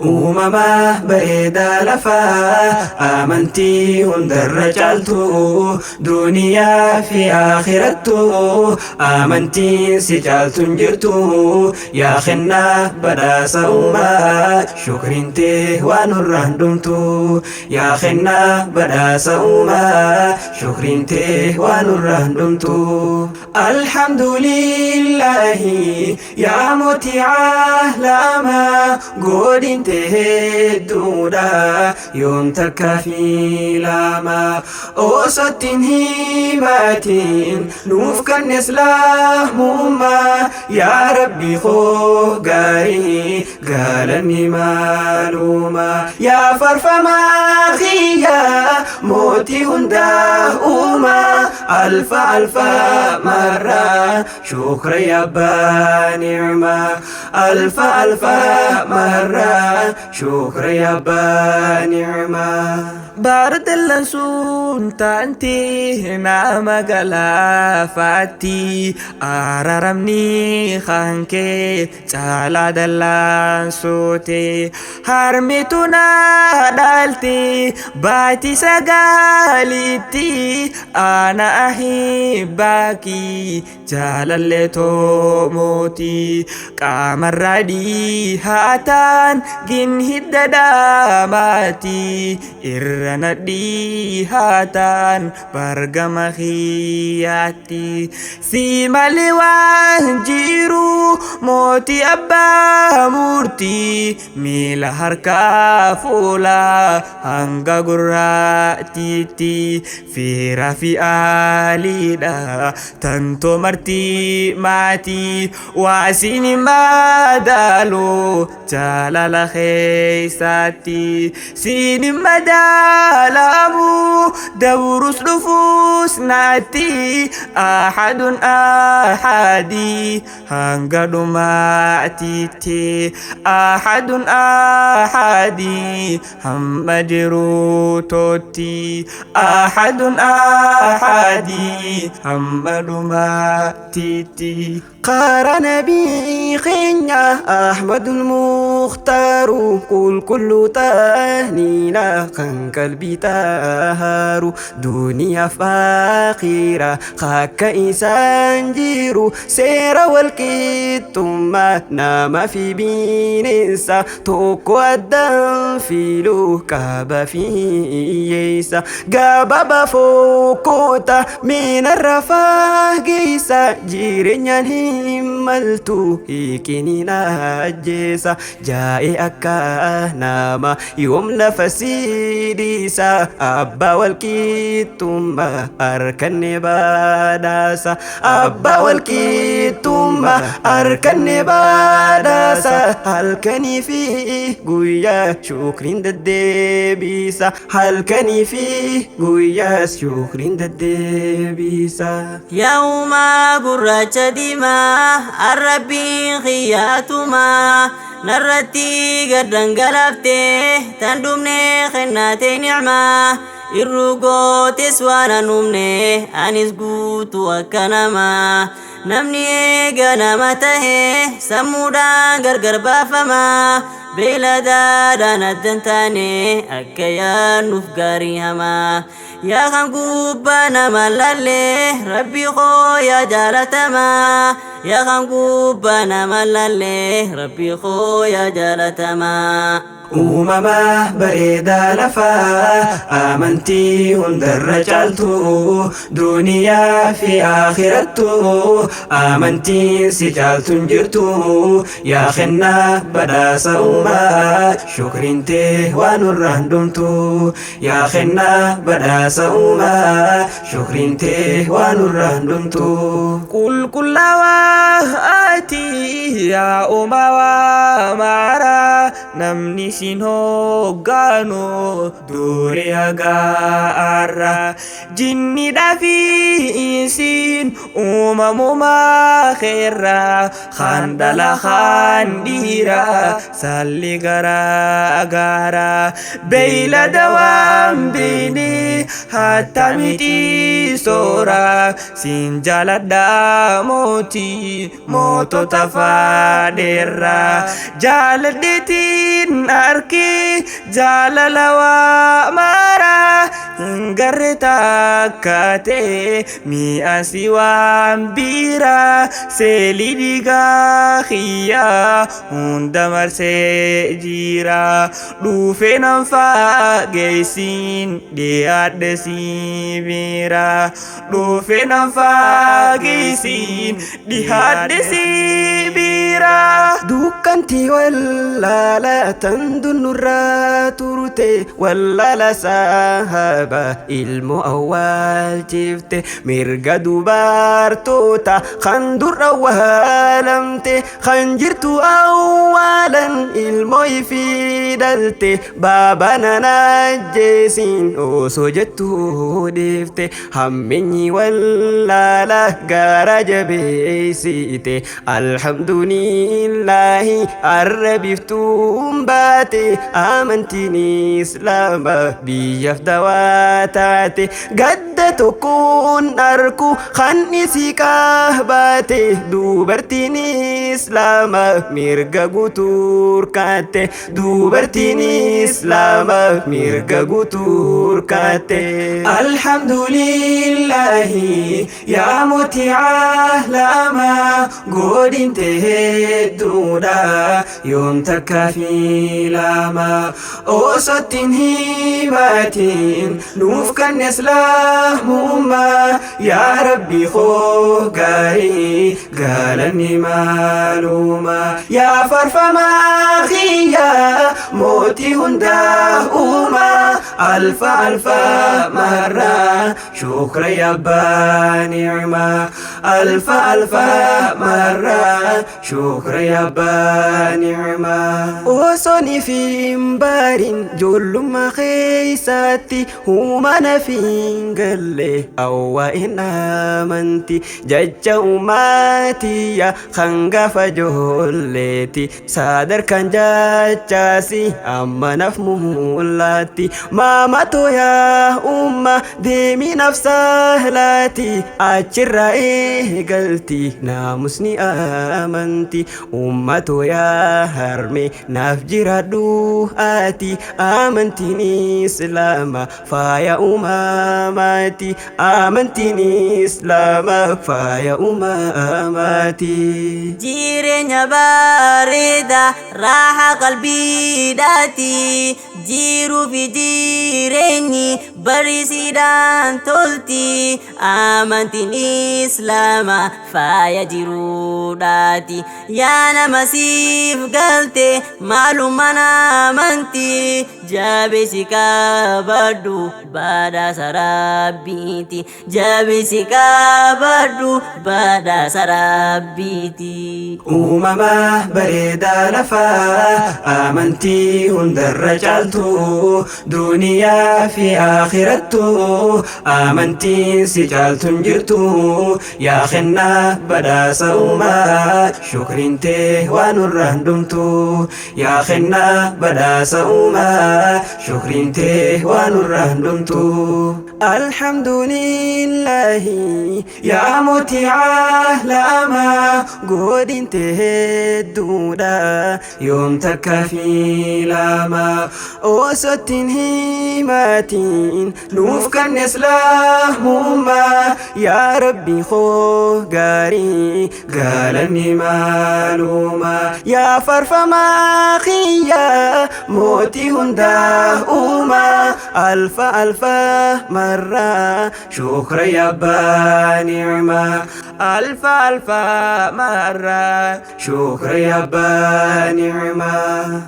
Uumama bareedaa lafaa amantii hundarra caaltu duniyaa fi akhirattu amantiin si caaltu hin jirtu yaa kennaa badhaasa uumaa shukriin tee waan nurraan dhumtu yaa kennaa badhaasa uumaa shukriin tee waan nurraan dhumtu. Alhamdulillahi yaa mootii caalama godhin tee hedduudha yoom takka fi lama osottiin himatiin nuuf kan islaamummaa yaa rabbi koo gaarii galanni maaluma yaa farfamaa kiyya mootii hundaa uumaa alfa alfa marra shukra ya abbaa nicmaa alfa alfa marra shukra ya abbaa nicmaa. Baardallan sun taanti nama galaafaatti araramni kankee caalaa dallaan soote harmitu na dhaalti baati sagaalitti ana ahibbaaki jaalallee toomooti qaamarraa dhiihaataan gin hidda dhaamaati irra na dhiihaataan bargama kiyyaatti si malee waan jiru mootii abbaa murtii miila harkaa fuulaa hanga gurraattiitti fiira fi aaliidha tantoo martii maatii waasiin madaalu jaalala keessaatti siin madaalamu dabrus dhufus naatti ahadun ahadii hanga dhumaatitti ahadun ahadii hamma jiruutotti ahadun ahadii hamma dhumaatitti. قال نبي خينا أحمد المختار قل كل تهنينا خن قلبي تهارو دنيا فاخرة خاك إنسان جيرو سير والكتما نام في بينسا توكو الدم فيلو كاب في يسا قابا فوكوتا من الرفاه جيسا جيرين himmaltu hiikini na ajjeesa jaa'e akka nama yoom lafa siidhiisa abbaa walqixxummaa harkanne badhaasa abbaa walqixxummaa harkanne badhaasa halkanii fi guyyaa shukriin deddeebisa halkanii fi guyyaa shukriin deddeebisa. Yaa'umaa gurraacha diimaa arrabbiin xiyyaatumaa narratti gad dhangalaaftee tan dhumnee kennaatee nicmaa irru gootes waan an humne anis guutuu akka namaa namni eega nama tahe sammuudhaan gargar baafamaa beeladaadhaan addan taane akka yaadnuuf gaarii hamaa yaa kan gubbaa nama laallee rabbi koo yaa jaalatamaa yaa kan gubbaa nama laallee rabbi koo yaa jaalatamaa. Uumama bareedaa lafaa amantii hundarra caaltu duniyaa fi akhirattu amantiin si caaltu hin jirtu yaa kennaa badhaasa uumaa shukriin tee waan nurraan dhumtu yaa kennaa badhaasa. Badhaasa uumaa, shukriin tee waan nurraan dhumtu. Qulqullaawaa ati yaa uumaa maara, namni sin hooggaanu durii hagaarra. Jinnidhaa fi insiin uumamumaa keerra, kan dhala kan dhiira salli garaa gaara. Beeylada waan beekne hatta miti soora, sin jaaladha mootii mootota faadheerra. Jaaladheetiin arki jaalala waa maara, hin garre takka ta'e mi'a si waan biira. Seelii dhiigaa kiyyaa hunda marsee jira, dhufe nan faageessin dhiyaadhe si bira, dhufe nan faageessin dhiyaadhe si bira. Dukkanti wallaala tan dunnurraa turte, wallaala sahaba ilmoo awwaalchifte. Mirga dubartoota kan dur awwaalamte, kan jirtu awwaalan ilmoo ifii dhalte. Baaba nana ajjeesin osoo jettu dhiifte, hamminyi wallaala gara jabeessite. Alhamdulillaahi, arra biftuun baate, amantiin islaama biyyaaf dawaa taate. Gadda tokkoon arku kan isii baate, dubartiin islaama mirga guutuu kaatte, dubartiin islaama mirga guutuu kaatte. Alhamdulillahi, yaa mootii caalamaa, godhinte hedduudha yoom takka filama. Osottiin himatiin nuuf kan islaamummaa, yaa rabbi koo gaarii galanni maaluma. Yaa farfamaa kiyyaa mootii hundaa uumaa, alfa alfa marraa shukra yabbaa ni'maa, alfa alfa marraa shukra yabbaa ni'maa. Osoo fi hin baarin ijoollummaa keessaatti humana fi hin galle awwaa'in amanti jecha ummaatiyya kan gaafa ijoolleeti sadarkaan jachaasi amma naf mul'atti. Maamato yaa umma deemi nafsaalaati, achirraa eegalti naamusni amanti. Ummato yaa harme naaf jiraadhu ati, amantiin islaama faaya uumamaati, amantiin islaama faaya uumamaati. Jireenya bareeda raaxa qalbiidhaati, jiruu fi jireenyi barisiidhaan tolti. Amantiin islaama faaya jiruudhaati. Yaa nama siif galte maalummaan amantii, jabeessi qabadhu badhaasa rabbiiti, jabeessi qabadhu badhaasa rabbiiti. Uumama bareedaa lafaa, amantii hundarra caaltu, duniyaa fi akhirattu amantiin si caaltu hin jirtu. Yaa kennaa badhaasa uumaa, shukriin tee waan nurraan dhumtu. Yaa kennaa badhaasa uumaa, shukriin tee waan nurraan dhumtu. Alhamdulillahi, yaa mootii caalamaa, godhinte hedduudha yoom takka filama. Osottiin himatiin nuuf kan islaamummaa, yaa rabbi koo gaarii galanni maaluma. Yaa farfamaa kiyyaa mootii hundaa uumaa, alfa alfa marraa shukra yabbaa ni'maa, alfa alfa marraa shukra yabbaa ni'maa.